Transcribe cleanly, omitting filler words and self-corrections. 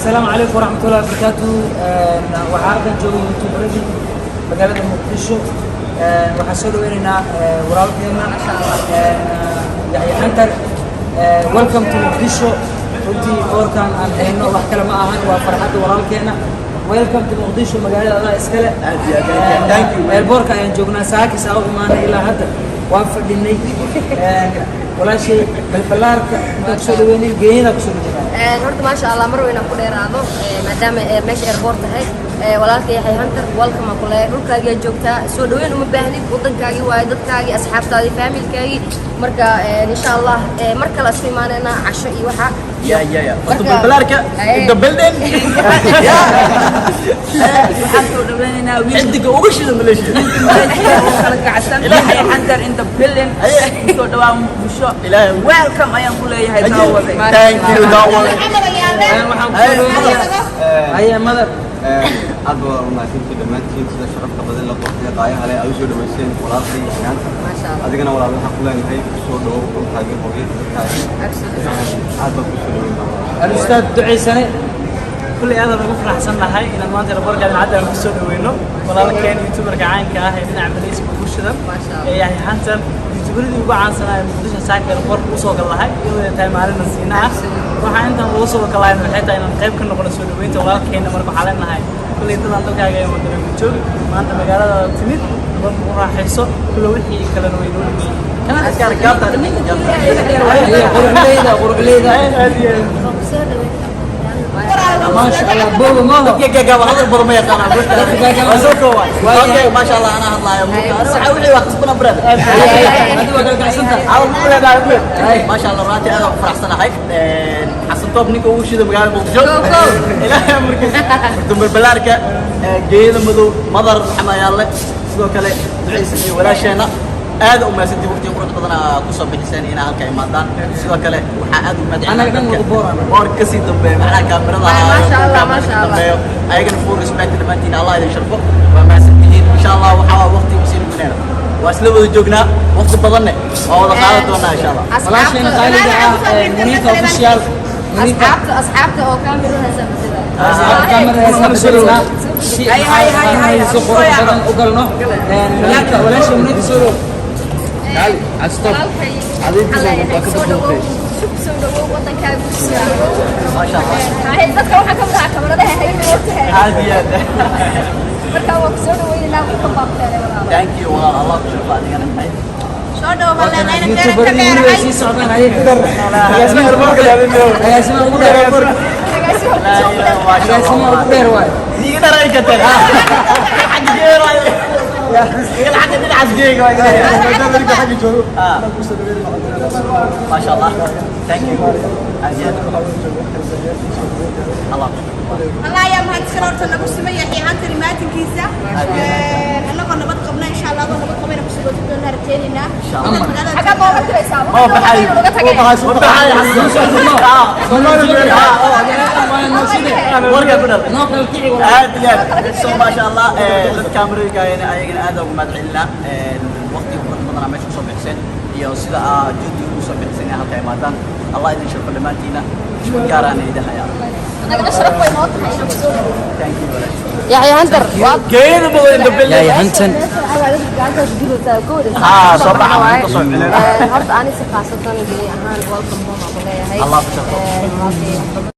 Asalaamu calaykum waraxmatullahi wabarakaatu. Waxaa halkan jooga youtuberadii magaalada Muqdisho. Waxaan soo dhaweynaynaa walaalkeena Yaxya Xantar. Welcome to Muqdisho. Runtii boorkan aan hayno wax kale ma ahan, waa farxadda walaalkeena. Welcome to Muqdisho, magaalada adaa iskale. Aad iyo aad, aad iyo aad. Thank you, man. Airportka ayaan joognaa, saakis aa u imaanay, ilaa hadda waan fadhinay. Walaashay balbalaarka intaan kusoo dhaweynay, geeyadaa kusoo dhaweynay. Horta maasha Allah, mar weyn aan ku dheeraado, maadaama meesha airport tahay. Walaalka Yaxya Hunter, welcome aan ku leeyahay. Dhulkaagiyaa joogtaa, soo dhaweyn uma baahnid, waddankaagii waaye, dadkaagii, asxaabtaadii, familkaagii. Marka insha Allah mar kale isku imaanayna casho iyo waxa. Ya, horta balbalaarka in the building. Waxaan soo dhaweynaynaa wiil Xidiga ugu shida Malaysia. Oo kala kacsan, Yaxya Hunter in the building. Soo dhawaa Muqdisho. Ilaahay. Welcome ayaan ku leeyahay, daawaday. Thank you, daawaday. Waxaan kusoo dhaweynayaa haye madar. Aad baa umahadsantihiin dhammaantiin sida sharafta badan la qortay qaayaha leh aad u soo dhaweyseen walaalkay Yaxyaanta. Maasha Allah. Adigana walaal waxaan ku leenahay kusoo dhawow dhulkaagii hooyada, dadkaagii. Aad baan kusoo dhaweyn. Alustaad ducaysane. Kulley aadaan ugu faraxsan nahay inaan maanta airportka Aadan aan kusoo dhaweyno walaalkeen youtuberka caanka ah ee dhinaca Malaysia ugu shidan Maasha Allah. ee Yaxya Hunter. Youtuberadii ugu caansanaa ee Muqdisho saaka airportka usoo gallahay, iyadoo ay tahay maalin nasiina ah. Waxaa intaan ugu soo gallahayn waxay tahay inaan qayb ka noqono soo dhaweynta walaalkeena. Marka waxaa leenahay, kulley dadaan dalkaaga ee wadana joog, maanta magaalada timid, nabad ugu raaxayso. Kulle wixii kalena way noo dhameeyeen. Haye quruxleyda, quruxleyda. Aad iyo aad. Maasha Allah, booba maaho. Gaagaaba hadal badan ma yaqaanaa. Waa soo koobay. Okay, maasha Allah, anaa hadlaayo. Waxa wixii waa qasbana, brother. Hadda waa kala kacsantahay. Hadal ku leedahay. Maasha Allah, runtii aad aan ku faraxsanahay. Xasan Toob, ninka ugu shida magaalada Muqdisho. Go, go. Ilaahay amarkiisa. Dumar balaarka, geeyada madow, Madar Maxamed Yaalle, sidoo kale ducaysan iyo walaasheena. Aad u mahadsantihiin waqtiga quruxda badan aa ku soo bixiseen inaa halka imaadaan. Sidoo kale waxaa aad u mahadcelinayaa Annaga dhan dadka wada boor aan. boor kasii dambeeya, macnaha kaamirada Maasha Allah, kaamirada maasha ka Allah. dambeeyo. Ayagana full respect dhammaantiin, Allah idin sharfo, waa mahadsantihiin. Insha Allah waxaa waa waqti usii luminayna, waa isla wada joognaa, waqti badanne waa wada qaadan doonaa insha Allah. Walaasheena qaaliga ah Muniita Official, Muniita. Asxaabta oo kaamiro haysa masida. Asxaabta kaamira haysa masalinaa si Hay, hay, hay, hay. si qurux badan u galno. Muniita, walaasha Muniita, soo dhow. Walaalkay waxaan leeyahay soo dhawow, soo dhawow, wadankaaga ku soo dhawow. Maasha Allah. Hay, dadka waxaan ka mid ahaa kamaradaha hayay, ogtahay. Aad iyo aad. Marka waa ku soo dhaweynaynaa, welcome baa ku leedahay, walaalo. Thank you walaal, Allah ku sharfo adigana. Soo dhawo. Youtuberadii weli way sii socdaan. Haye, agaasimaha ugu dheer, agaasimaha ugu dheer waay. Iga dharay karteen xagga geero, iga xagga dhinacaas geega. Maasha Allah, thank you, aad iyo aad, Allah ku sharfo. Allah ayaa mahadsan horta nagu simay Yaxya Hunter imaatinkiisa. Annagoo nabad qabna, insha Allah, adoo nabad qabana kusoo dhawaatin doonaa rajaynaynaa. Xaggaa ma uga tiraysaa? Ma baxay. Uga tagay. Ma baxay. Warka ku dhal. Noo kala kici, walaal. Aad iyo aad. So maasha Allah, dad kaamirooyinkaayana ayagana aad ugu mahad celinaa waqtiga quruxda badanaa meesha kusoo bixiseen iyo sida aa juhdiga ugu soo bixiseen inay halka imaadaan. Allah idin sharfo dhammaantiina, xushmad gaar ahna idin hayaa. Annagana sharaf bay noo tahay inaan kusoo dhaweyno. Thank you, walaal. Yaxya Hunter waa Geeyada madow in the building. Yaxya Hunter. Ah, soo baxa, waan ka soo celina. Horta ani si khaasatan geli ahaan welcome home aan ku leeyahay. Allah ku sharfo. Walaalkay.